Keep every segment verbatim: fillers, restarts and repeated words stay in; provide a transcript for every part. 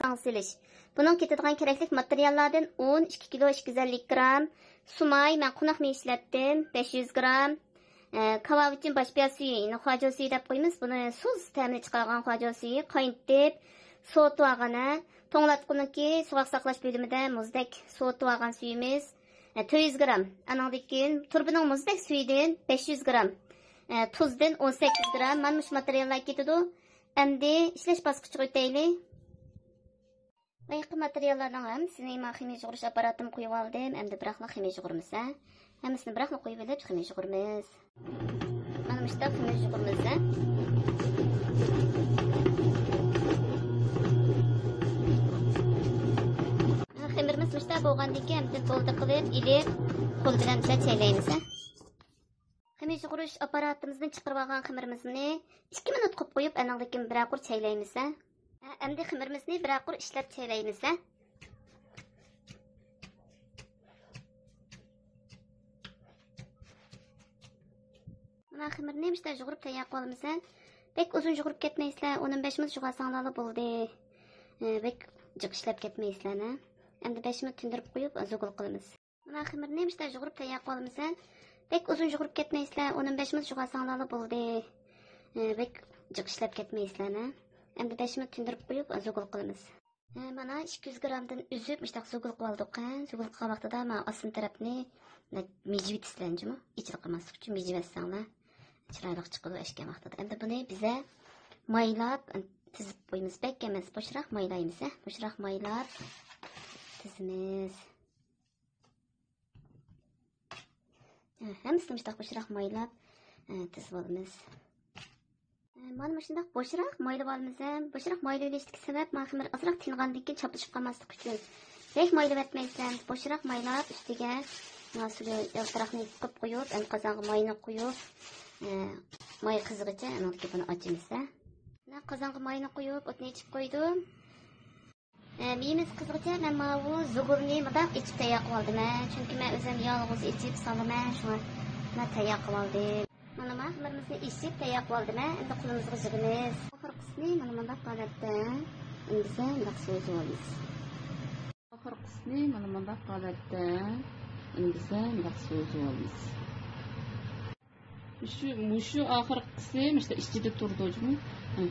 ئاڭ سېلىش. بۇنىڭ كېتىدىغان كېرەكلىك ماتېرىياللاردىن ئۇن ئىككى كىلو ئىككى يۈز ئەللىك گرام، سۇماي، مەن قوناق مېيى ئىشلەتتىم، بەش يۈز گرام، ئە، كاۋاۋىچىن باش پىياز سۈيى، يەنى خۇاجو سۈيى دەپ قويىمىز. بۇنى سۇس تەمىنى چىقارغان خۇاجو سۈيى، قاينىتىپ، سوۋۇتۇۋالغان، ھە. توڭلاتقۇنىڭكى سوغۇق ساقلاش بۆلۈمىدە مۇزدەك سوۋۇتۇۋالغان سۈيىمىز، ئە، تۆت يۈز گرام. ئانىڭدىن كېيىن تۇرۇبىنىڭ مۇزدەك سۈيىدىن بەش يۈز گرام، ئە، تۇزدىن ئون سەككىز گرام. مانا مۇشۇ ماتېرىياللار كېتىدۇ. ئەمدى ئىشلەش باسقۇچىغا ئۆتەيلى. بايىقى ماتېرىياللارنىڭ ھەممىسىنى مانا خېمىر يۇغۇرۇش ئاپپاراتىمغا قويۇۋالدىم. ئەمدى بىراقلا خېمىر يۇغۇرىمىز، ھە. ھەممىسىنى بىراقلا قويۇۋېلىپ خېمىر يۇغۇرىمىز. مانا مۇشۇنداق خېمىر يۇغۇرىمىز، ھە. خېمىرىمىز مۇشۇنداق بولغاندىن كېيىن، ئەمدى بولدى قىلىپ ئېلىپ، قول بىلەن مۇشۇنداق چەيلەيمىز، ھە. خېمىر يۇغۇرۇش ئاپپاراتىمىزدىن چىقىرىۋالغان خېمىرىمىزنى ئىككى مىنۇت قىلىپ قويۇپ، ئاندىن كېيىن بىرەر قۇر چەيلەيمىز، ھە. ھە، ئەمدى خېمىرىمىزنى بىرەر قۇر ئىشلەپ چەيلەيمىز، ھە. مانا خېمىرنى مۇشۇنداق يۇغۇرۇپ تەييار قىلىۋالىمىز، ھە. بەك ئۇزۇن يۇغۇرۇپ كەتمەيسىلەر، ئون ئون بەش مىنۇت يۇغۇرساڭلارلا بولدى. ھە، بەك جىق ئىشلەپ كەتمەيسىلەر، ھە. ئەمدى بەش مىنۇت تىندۇرۇپ قويۇپ، زۇگۇل قىلىمىز. مانا خېمىرنى مۇشۇنداق يۇغۇرۇپ تەييار قىلىۋالىمىز، ھە. بەك ئۇزۇن يۇغۇرۇپ كەتمەيسىلەر، ئون ئون بەش مىنۇت يۇغۇرساڭلارلا بولدى. ھە، بەك جىق ئىشلەپ كەتمەيسىلەر، ھە. ئەمدى بەش مىنۇت تىندۇرۇپ قويۇپ، زۇگۇل قىلىمىز. ھە، مانا ئىككى يۈز گرامدىن ئۈزۈپ، مۇشۇنداق زۇگۇل قىلىۋالدۇق، ھە. زۇگۇل قىلغان ۋاقتىدا مانا ئاستىن تەرەپنى مىجىۋېتىسىلەر جۇمۇ. ئېچىلىپ قالماسلىق ئۈچۈن مىجىۋەتسەڭلار، چىرايلىق چىقىدۇ ئەشكەن ۋاقتىدا. ئەمدى بۇنى بىزە مايلاپ، تىزىپ قويىمىز. بەك ئەمەس، بوشراق مايلايمىز، ھە. بوشراق مايلاپ تىزىمىز. ھەممىسىنى مۇشۇنداق بوشراق مايلاپ، تىزىۋالىمىز. مانا مۇشۇنداق بوشراق مايلىۋالىمىز. بوشراق مايلىۋېلىشتىكى سەۋەب، مانا خېمىر ئازراق تىنغاندىن كېيىن چاپلىشىپ قالماسلىق ئۈچۈن. بەك مايلىۋەتمەيسەن. بوشراق مايلاپ، ئۈستىگە مانا شۇ يالتىراقنى قىلىپ قويۇپ، ئەمدى قازانغا ماينى قۇيۇپ، ماي قىزغىچە ئاندىن كېيىن بۇنى ئاچىمىز. مانا قازانغا ماينى قۇيۇپ، ئوتنى ئېچىپ قويدۇم. ئە، مېيىمىز قىزغىچە مەن ماۋۇ زۇگۇرنى مۇنداق ئېچىپ تەييار قىلىۋالدىم، ھە. چۈنكى مەن ئۆزۈم يالغۇز ئېچىپ سالىمەن، شۇڭا مانا تەييار قىلىۋالدىم. مانا ما خېمىرىمىزنى ئېچىپ تەييار قىلىۋالدىم، ھە. ئەمدى قولىمىزغا يىغىمىز. ئاخىرقىسىنى مانا مۇنداق ھالەتتە ئىندىسە مۇنداق سوزۇۋالىمىز. ئاخىرقىسىنى مانا مۇنداق ھالەتتە ئىندىسە مۇنداق سوزۇۋالىمىز. مۇشۇ، مۇشۇ ئاخىرقىسى مۇشۇ ئىچىدە تۇرىدۇ جۇمۇ. ھە.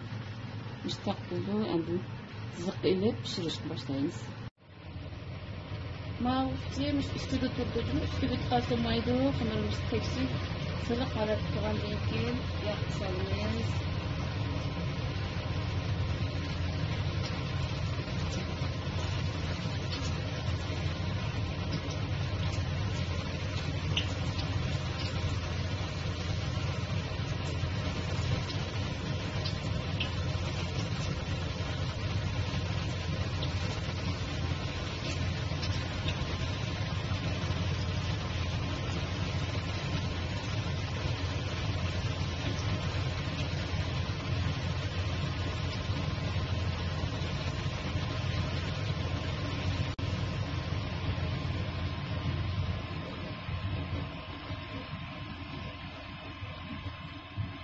مۇشۇنداق بولىدۇ. ئەمدى تىزىق ئېلىپ پىشۇرۇشقا باشلايمىز. ماۋۇسى مۇشۇ ئۈستىدە تۇرىدۇ جۇمۇ. ئۈستىگە ئۆتۈپ قالسا بولمايدۇ. خېمىرىمىز تەكشى سىلىق ھالەتتە تۇرغاندىن كېيىن ياغقا سالىمىز.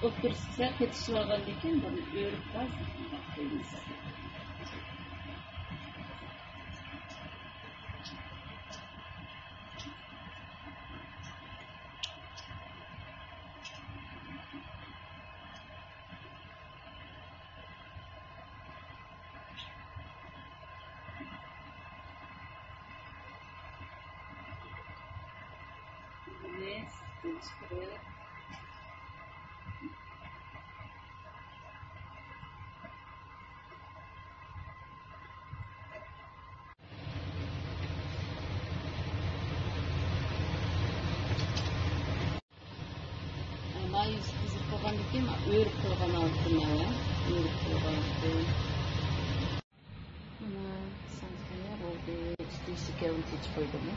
ئوتتۇرىسىغا قېتىشىۋالغاندىن كېيىن بۇنى ئۆرۈپ باز قويىمىز. مايۇس قىزىپ قالغاندىن كېيىن ئۆرۈپ قويغان ئالتۇن ئەۋە. ئۆرۈپ قويغان ئالتۇن. مانا، ساندۇقنى بولدى. ئۈستى شېكەرنى چېچىپ قويدۇم.